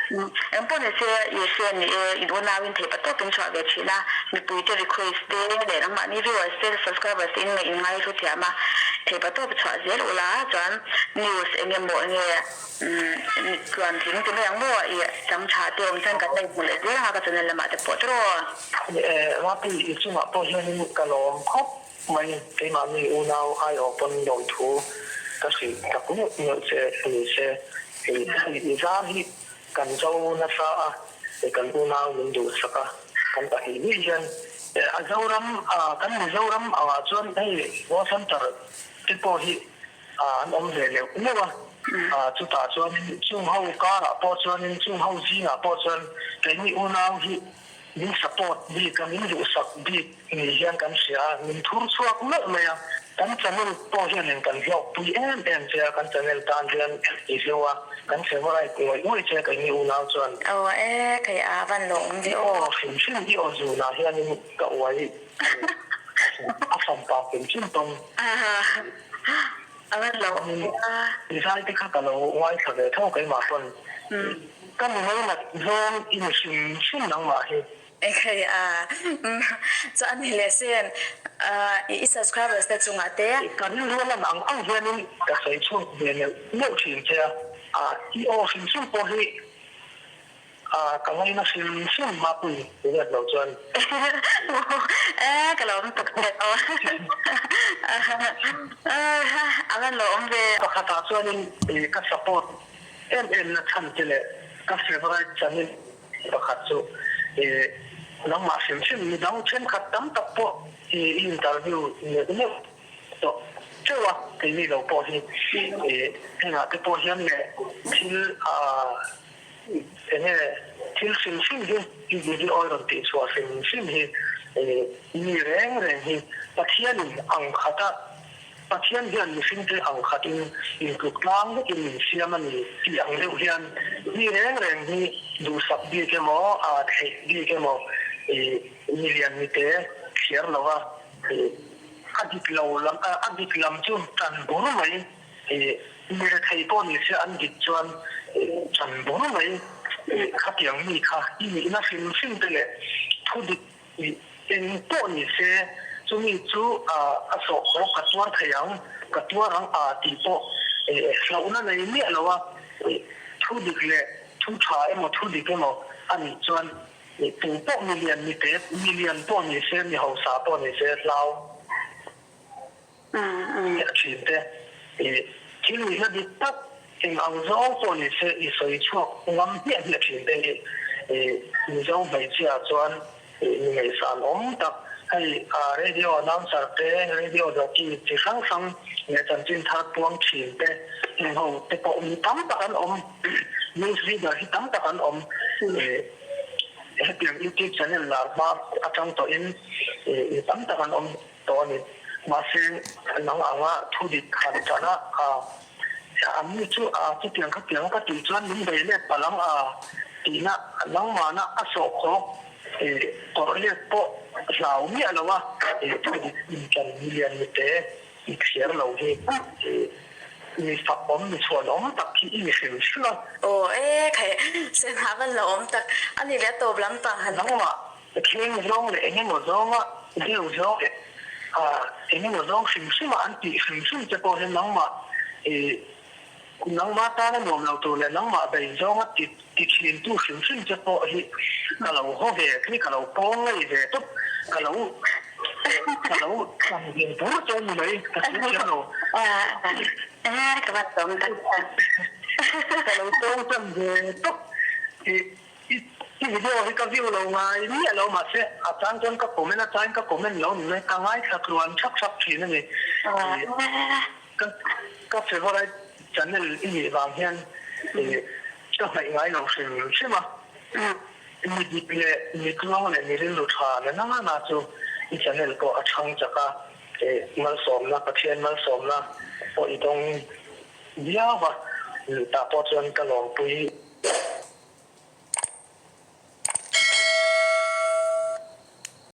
Engpawh nise Yesua ni e, in unauin theihpatawpin chhuah ve thin a, mipuite request te leh nangmahni viewers te subscribers te in ngaih in ngaihlu thiam a, theihpatawp chhuah zel ula chuan news eng emaw enge tluan tling ti mai ang maw i chang tha te awm chuan kan la inhmu leh zel ang a ka channel lamah te pawh tiraw. Mapi i chungah pawh hianin ka lawm khawp mai, keimahni unau aiawh pawn lawmthu ka hrilh tak meuh meuh che ni se, i zar hi Kan zo nasa a, kan unau min duhsak a, kan pahnih hnih hian a Zoram, kan Mizoram angah chuan hei War Center te pawh hi an awm ve neuh neuh a, chutah chuanin chung ho karah pawh chuanin chung ho zingah pawh chuan keini unau hi min support bik a, min duhsak bik ni hian kan hria a, min thur chhuak meuh mai a, kan channel pawh hianin kan hlawkpui em em che a, kan channel tan hian i hlu a, kan favorite ngawih ngawih che keini unau chuan. Aw e, kei a van lo awm ve aw. Aw hrim hrim hi aw zunah hianin ka uai a fampa hrim hrim pawn. A van lo awm ve a. I zai te kha ka lo ngaithla ve tho keimah pawn. Ka mi ngainat zawng i ni hrim hrim nangmah hi. Ekhei a chu a ni leh sin i subscribers te chungah te. Ka rilru a lan ang ang hianin ka sawi chhuak ve neuh neuh thin che a, i aw hrim hrim pawh hi ka ngaina hrim hrim mapui riat lo chuan. E ka lo awm tak zet aw a van lo awm ve. Pakhatah chuanin ka support em em na chhan che leh ka favorite channel Pakhat chu i nangmah hrim hrim midang thenkhat tam tak pawh i interview neuh neuh tawh teuh a, keini lo pawh hi i hengah te pawh hian leh thil enge thil hrim hrim hi i video i rawn tihchhuah hrim hrim hi mi reng reng hi Pathianin ang khata Pathian hian mihringte ang khatin intluk tlang vekin min siam a ni tih ang deuh hian mi reng reng hi duhsak bik emaw, aa theih bik emaw, ih milian mite thliar lova ih a dik lo lam a dik lam chu tan bur mai ih mi rethei pawh ni se an dik chuan ih tan bur mai ih khatiang mi kha i nihna hrim hrim te leh thu dik Ih, eng pawh ni se, chumi chu a sawh haw ka tuar thei ang, ka tuar ang a tih pawh hlauhna nei miah lo a, thu dik leh thu tha emaw thu dik emaw a nih chuan tu pawh milian ni te, milian pawh ni se, mi hausa pawh ni se hlau miah thin te, thil nihna dik tak eng ang zawng pawh ni se i sawi chhuak ngam hmiah hmiah thin te hi Mizo hmeichhia chuan mi ngaihsan awm tak. Hei radio announcer te, radio jockey chi hrang hrang leh chanchin thar puang thin te heng ho te pawh mi tam tak an awm, news reader hi tam tak an awm. Hetiang YouTube channel lar hma atang tawhin mi tam tak an awm. Tawh a ni. Mahse, nang anga thu dik han tan a, an ni chu a chutiang khatiang ka tih chuan min bei let palh ang a tihna nangmahna a sawhkhawk tawrh let pawh hlau miah lo a, thu dik intan milian mite i thliar lo hi mi fak awm, mi chhuan awm tak hi i ni hrim hrim a. Aw e khai, senhah van lo awm tak a ni leh a tawp lampang han. Nangmah Thleng zawng leh eng emaw zawnga deu zawng leh eng emaw zawng hrim hrima an tih hrim hrim che pawh hi nangmah i nangmah tana nuam lo tur leh nangmah bei zawnga ti ti thintu hrim hrim che pawh hi ka lo haw ve khi ka lo pawng ngei ve tawp ka lo ka lo tlan ve bur che ni mai ka hre thiam lo. Ka lo tawng tan ve tawp i I video hi ka view lo ngai miah lo mahse a chang chuan ka comment a changin ka comment lo ni mai ka ngaithla tluan thap thap thin a ni. Ka ka favorite channel i nih vang hian ka hnaih ngai lo hrim hrim a. Mi dik leh mi tluang leh mi rilru tha na na na chu i channel pawh a chhang chak a, malsawmna Pathian malsawmna pawh i dawng viau va, tah pawh chuan ka lawmpui.